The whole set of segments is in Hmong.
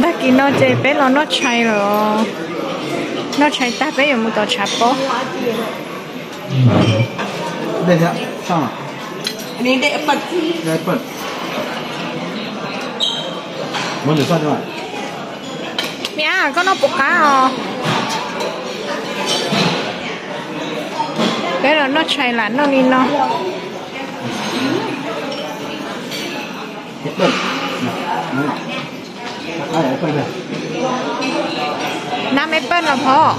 Tag kis no ces peb los noj tshais lawm. Noj tshais tag peb yuav mus tom tshav pob. Niam, koj noj puas qab os? Peb los noj tshais lam noj li no. Nab me paj no phom.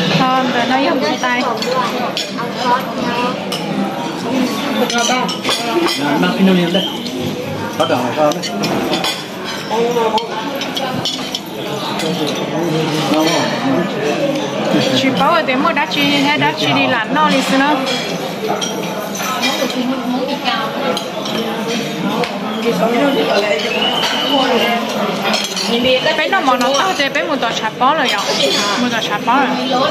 Ntawm no yog mus tais. Tsis paub tias muaj dab tsi thiab dab tsi li lam noj li xwb na. Peb noj mov no tag ces peb mus tom tshav pob lawm yom. Mus tom tshav pob lawm.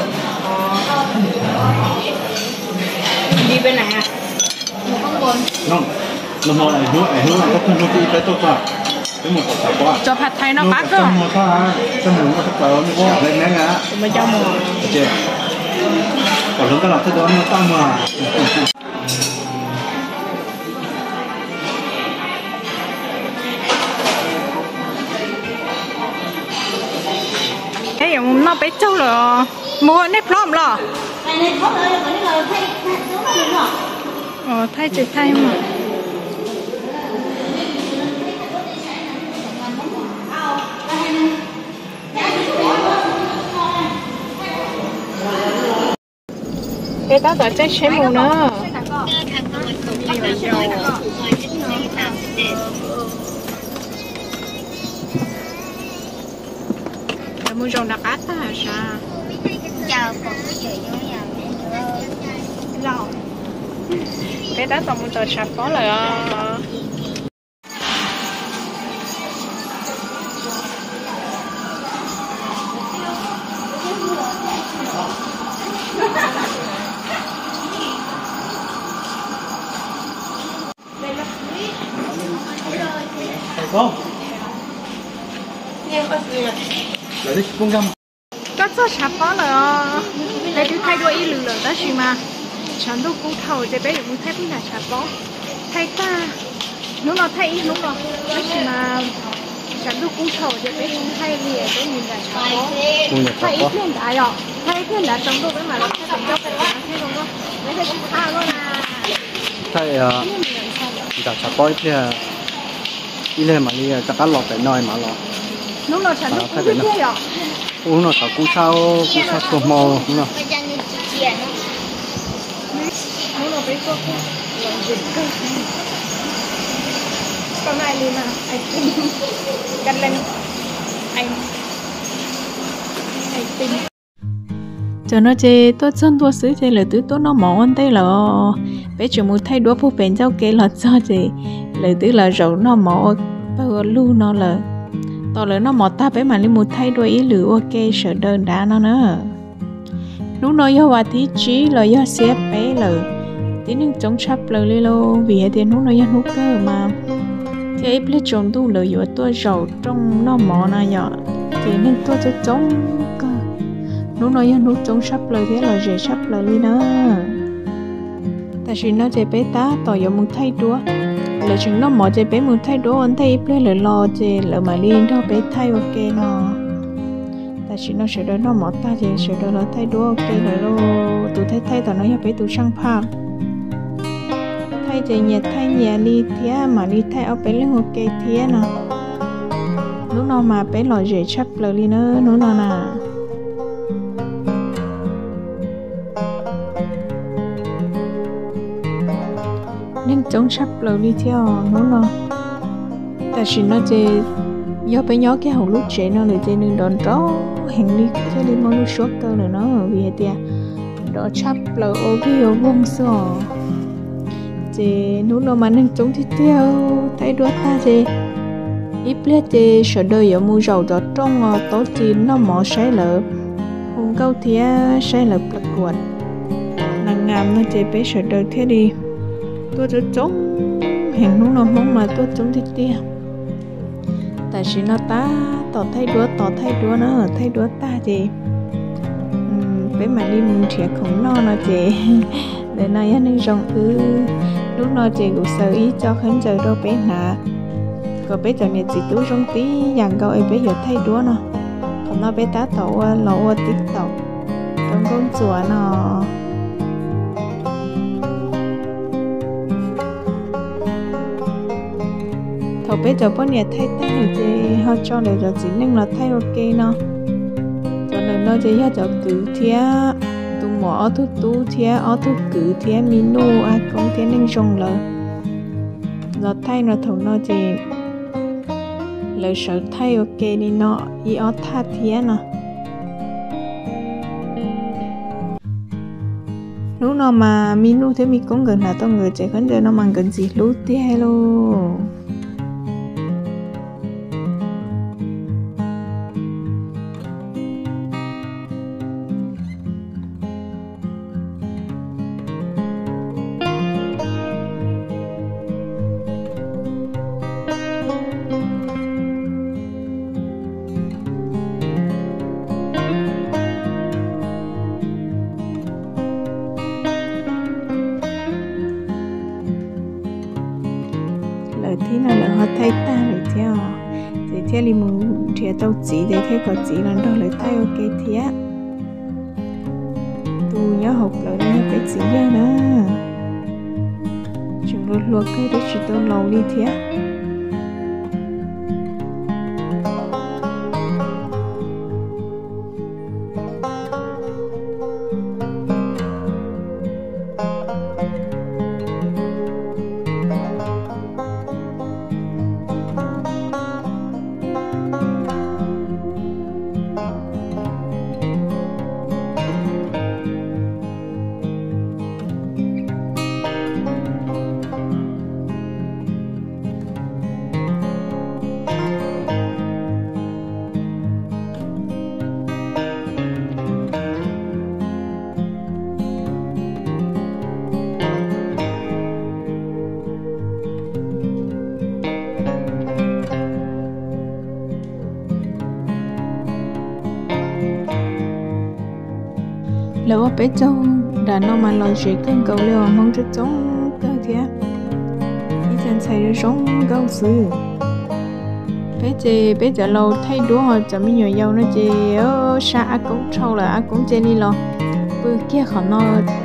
Cov phav thais no qab kawg. Peb yuav mus noj peb caug lawm os. Mus nej plob los. Thaij tsis thaij mas. Peb tab tom caij tsheb mus na. Lawv mus zaum nram qab tag sav. Peb tab tom mus tom tshav pob lawm os. Koj txog tshav pob lawm os. Peb twb thaij dua ib lwm lawm tab sis mas tshav ntuj kub dhau ces peb yuav mus thaij peb nram tshav pob. Thaij tag, hnub no thaij ib hnub no tab sis mas tshav ntuj kub dhau ces peb tsis thaij li, peb mus nram tshav pob. Thaij ib pliag nrad yom, thaij ib pliag nrad tsaus ntuj peb mam los thaij pem ncauj pem tsev thiab zoo nkauj. Peb thaij tsis qab lawm na. Thaij nram tshav pob ib pliag, ib pliag mam li rov qab los pem no mam los. Hnub no tshav ntuj kub tiag tiag yom. Hnub no tshav kub tshaj, kub tshaj kua hmo hnub no. Cov no ces tuaj txog ntua xwb ces lawv twb tuaj noj mov ua ntej lawm. Peb tseem mus thaij duab puag pem ncauj ke los txog ces lawv twb los zaum noj mov ua pawg ua lug no lawm. Tos lawv noj mov tag peb mam li mus thaij dua ib lwm ua ke sawv daws nrad no na. Hnub no yog vas thib tsib los yog xiab peb lawm, tib neeg coob tshaj plaws li lauj, vim hais tias hnub no yog hnub kawg mas thiab ib pliag tsaus ntuj lawv yuav tuaj zaum rooj noj mov na yom, ces neeg tuaj coob coob kawg. Hnub no yog hnub coob tshaj plaws thiab lom zem tshaj plaws li na. Tam sim no ces peb tab tom yuav mus thaij duab, lawv tseem noj mov ces peb mus thaij duab ua ntej ib pliag lawv los ces lawv mam li nrog peb thaij ua ke no. Tam sim no sawv daws noj mov tag ces sawv daws los thaij duab ua ke lawm lauj. Tus thaij thaij tom no yog peb tus tsheej phaj. Thaij ces nyias thaij nyias li thiab mam li thaij ob peb leeg ua ke thiab no. Hnub no mas peb lom zem tshaj plaws li na hnub no na. Neeg coob tshaj plaws li thiab os hnub no. Tam sim no ces yog peb nyob kiag hauv lub tsev no lawm ces nws nrov nrov heev li thiaj li muaj lub suab kaw lawm no vim hais tias nrov tshaj plaws ua vig ua voog xwb os. Ces hnub no mas neeg coob tiag tiag, thaij duab tag ces ib pliag ces sawv daws yuav mus zaum rov rooj os, taub ci noj mov saib lawv hu nkauj thiab saib lawv plas kuam nas ngam no ces peb sawv daws thiaj li tuaj coob coob heev. Hnub no Hmoob mas tuaj coob tiag tiag. Tam sim no tab tom thaij duab, tos thaij duab na, thaij duab tag ces peb mam li mus nrhiav khoom noj no ces ntawm no yog neeg zoo wb. Hnub no ces kuv xaws ib co khaub ncaws rau peb hnav kom peb cov niam txiv tub zoo tib yam nkaus es peb yuav thaij duab no. Qhov no peb tab tom ua los ua TikTok rau nkauj ntxuam no. Thaum peb cov poj niam thaij tag lawm ces ho tso lawv cov txiv neej los thaij ua ke no. Cov ntawm no ces yog cov kwv thiab tus muam ob tug tub thiab ob tug kwv thiab me nuj, a koob thiab neej zoo lawv los thaij no. Thaum no ces lawv sawv thaij ua ke li no ib ob thaj thiab no. Hnub no mas me nuj thiab me koob nkawd hnav tau nkawd tsev khaub ncaws no mas nkawd ntxim hlub tiag lauj. Lawv thib no lawv ho thaij tag lawm thiab os, ces thiaj li mus nrhiav tau txiv ces thiaj kom txiv los nrog lawv thaij ua ke thiab. Tus nyob hauv plawv no yog peb txiv yawg na, tseem hluas hluas kawg twb tsis tau laus li thiab. Lawv ua peb caug nram no mas los ze kawg nkaus li os, Hmoob coob coob kawg thiab, ib co ntxhais zoo nkauj xwb. Peb ces peb cov laus thaij duab, cov me nyuam yaus no ces sab ab koob dhau lawm, ab koob cia li los pw kiag qhov no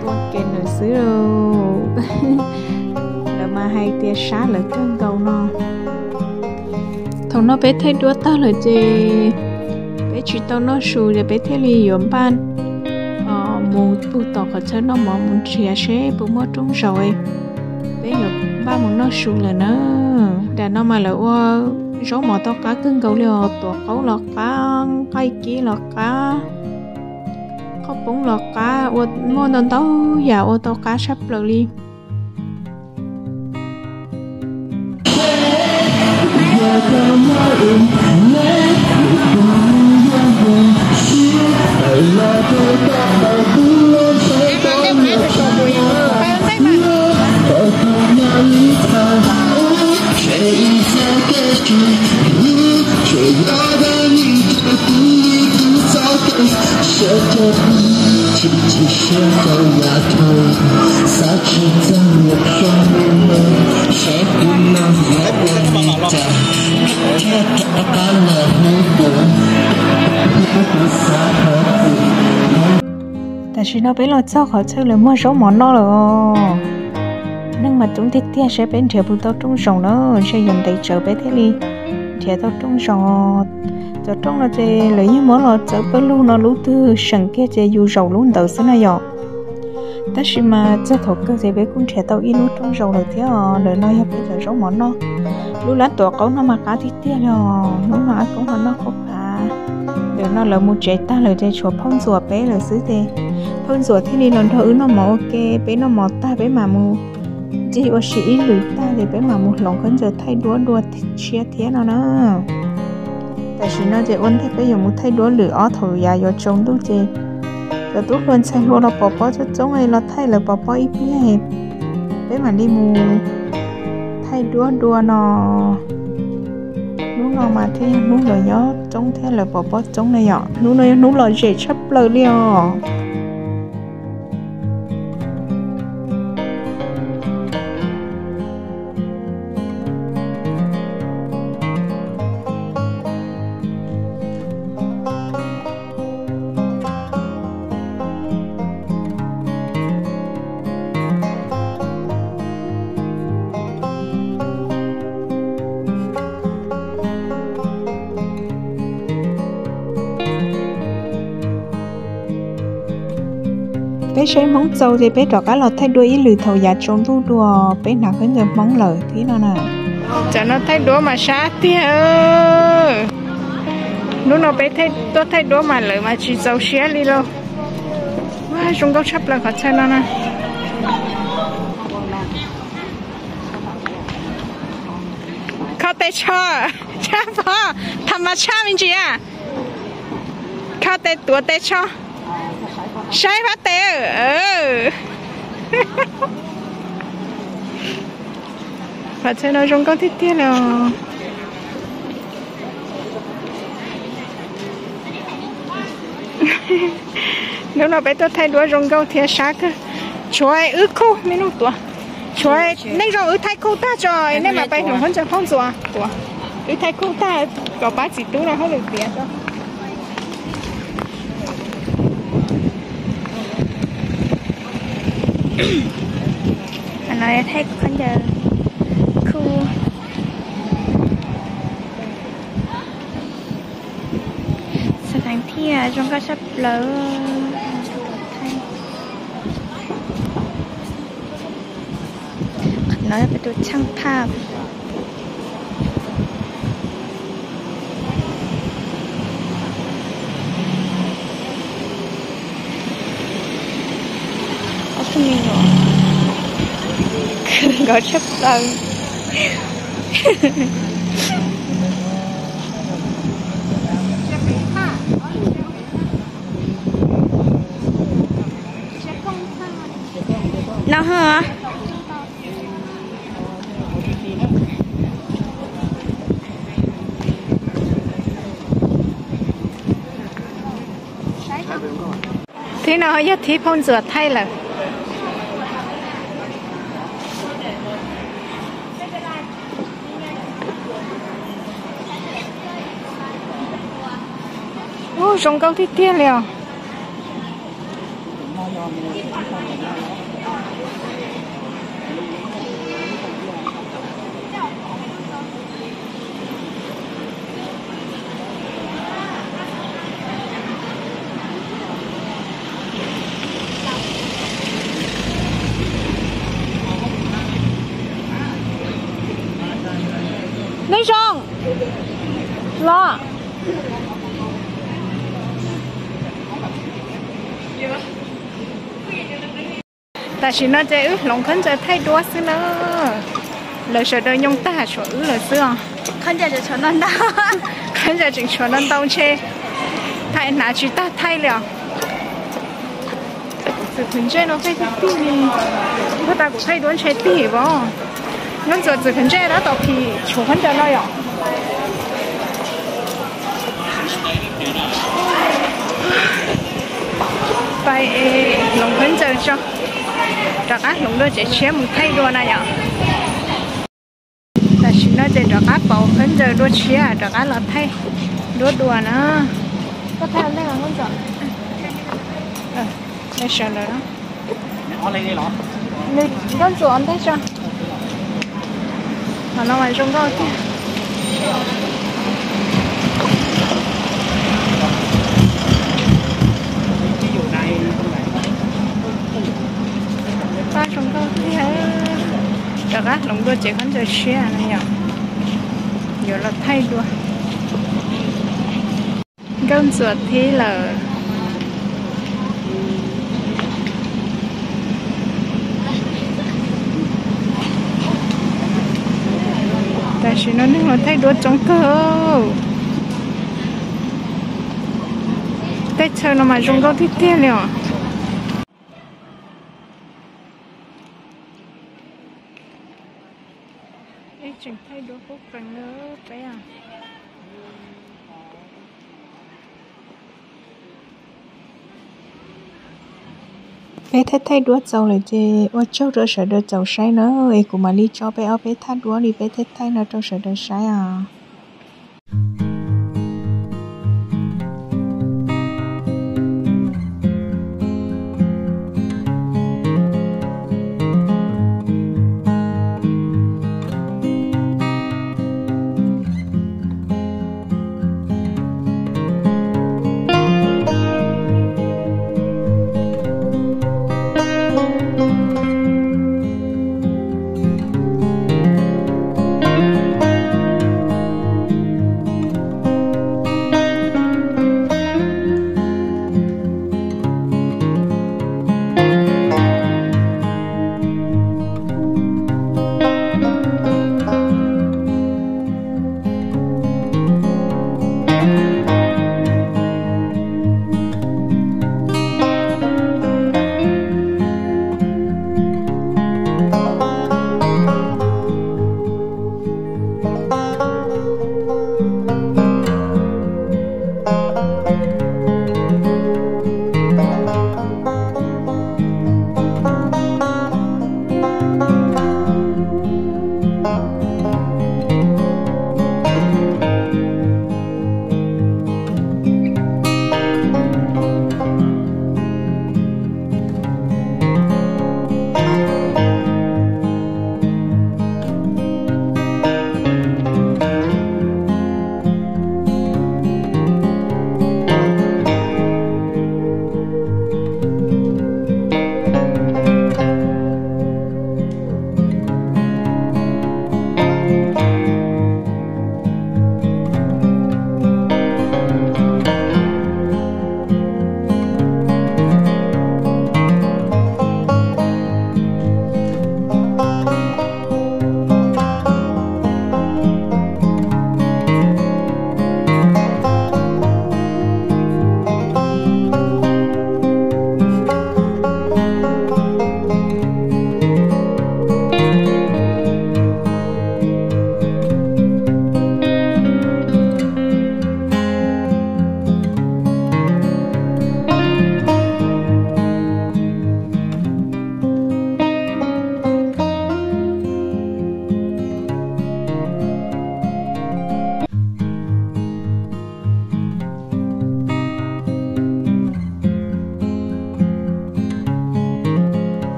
tua kem lawm xwb. Lawv mas hais tias sab lawv kawg nkaus no. Thaum no peb thaij duab tag lawm ces peb tsis tau noj su ces peb thiaj li yuav npaj mus pug tom qhov chaw noj mov mus nrhiav seb puas muaj rooj zaus, peb yuav npaj mus noj su lawm na. Nram no mas lawv ua zaub mov tau qab kawg nkaus li os, tuav qaub los qab, nqaij kib los qab, qhauj poob los qab, ua muaj ntau ntau yam ua tau qab tshaj plaws li. Tam sim no peb los txog qhov chaw lawv muag zaub mov noj lawm os. Neeg mas coob tiag tiag, saib peb nrhiav puas tau rooj zaus na, ntshe yuav ntev tsawv peb thiaj li nrhiav tau rooj zaus. Cov rooj no ces lawv yeej muab los txawv pawg lug no, lub twg seem kiag ces yus zaum lub ntawd xwb na yom. Tab sis mas txog thaum kawg ces peb kuj nrhiav tau ib lub rooj zaus lawm thiab os. Ntawm no yog peb cov zaub mov noj. Lub lab tuav qaub no mas qab tiag tiag li os. Hnub no ab koob ho noj qub phav. Ntawm no lawv mus tsev tag lawm ces tshuav phauj ntxuam peb lawm xwb ces phauj ntxuam thiaj li los nrog wb noj mov ua ke. Peb noj mov tag peb mam mus ncig ua si ib lwm tag ces peb mam mus hloov khaub ncaws thaij duab dua tshiab thiab no na. Tam sim no ces ua ntej peb yuav mus thaij duab lwm ob thaum yav yuav tsaus ntuj ces cov tub hluas ntxhais hluas los pov pob txob txoob los thaij lawv pov pob ib pliag, peb mam li mus thaij duab dua no. Hnub no mas thiaj yog hnub lawv nyob txoob thiab lawv pov pob txoob na yom. Hnub no yog hnub lom zem tshaj plaws li os. Peb saib Hmoob txaus ces peb rov qab los thaij duab ib lwm thaum yav tsaus ntuj dua, peb hnav khaub ncaws Hmoob lawm thiab no na. Tam no thaij duab mas sab tiag. Hnub no peb tuaj thaij duab mas lawv mas tsis txaus siab li lauj. Zoo nkauj tshaj plaws qhov chaw no na. Kho tes tsho, tshaj pob, tham mas tshaj me ntsis a. Kho tes tuav tes tsho, saib pab tes. Qhov chaw no zoo nkauj tiag tiag li os. Hnub no peb tuaj thaij duab zoo nkauj thiab sab kawg. Tshuav wb khuj me nuj tuav, tshuav nej zoo wb thaij khuj tag tso nej mam pais hloov khaub ncaws phauj ntxuas tuav. Wb thaij khuj tag kom pab txiv tub no hauj lwm tiav tso. No thaij khaub ncaws khuj. Xav heev thiab zoo nkauj tshaj plaws. Qhov no yog peb tus tsheej phaj. Ob tug me nyuam khwv nkaus tshaj plaws. No ho. Thib no yog thib phauj ntxuas thaij lawm. Ub, zoo nkauj tiag tiag li os. Neb zoo los. Tam sim no ces wb hloov khaub ncaws thaij duab xwb na. Lawv sawv daws nyoo tag tshuav wb lawm xwb os. Khaub ncaws tseem tshuav ntau ntau ntshe thaij hnav tsis tag thaij li os. Txwm khwv ntsej no peb tig tig, puag ta kuv thaij duab ntshe tig vov. Nkauj Ntxuam, txwm khwv ntsej dab tom phim tshuav khaub ncaws no yom. Pais hloov khaub ncaws tso, rov qab hloov dua tsev tshiab mus thaij dua na yom. Tam sim no ces rov qab pauv khaub ncaws dua tshiab rov qab los thaij duab dua na. Koj thaij ntej, sawv ntawd, Nkauj Ntxuam ntej tso. Qhov no mas zoo nkauj tiag. Pab zoo nkauj tiag. Rov qab hloov dua tsev khaub ncaws tshiab no yom. Yuav los thaij dua. Nkauj Ntxuam thib lawm. Tam sim no neeg los thaij duab coob kawg. Teb chaws no mas zoo nkauj tiag tiag li os. Peb tseem thaij duab qub qees na peb. Peb thaij thaij duab txaus lawm ces ua tsaug rau sawv daws txaus saib na, es kuv mam li tso peb ob peb thaj duab li peb thaij thaij no rau sawv daws saib os.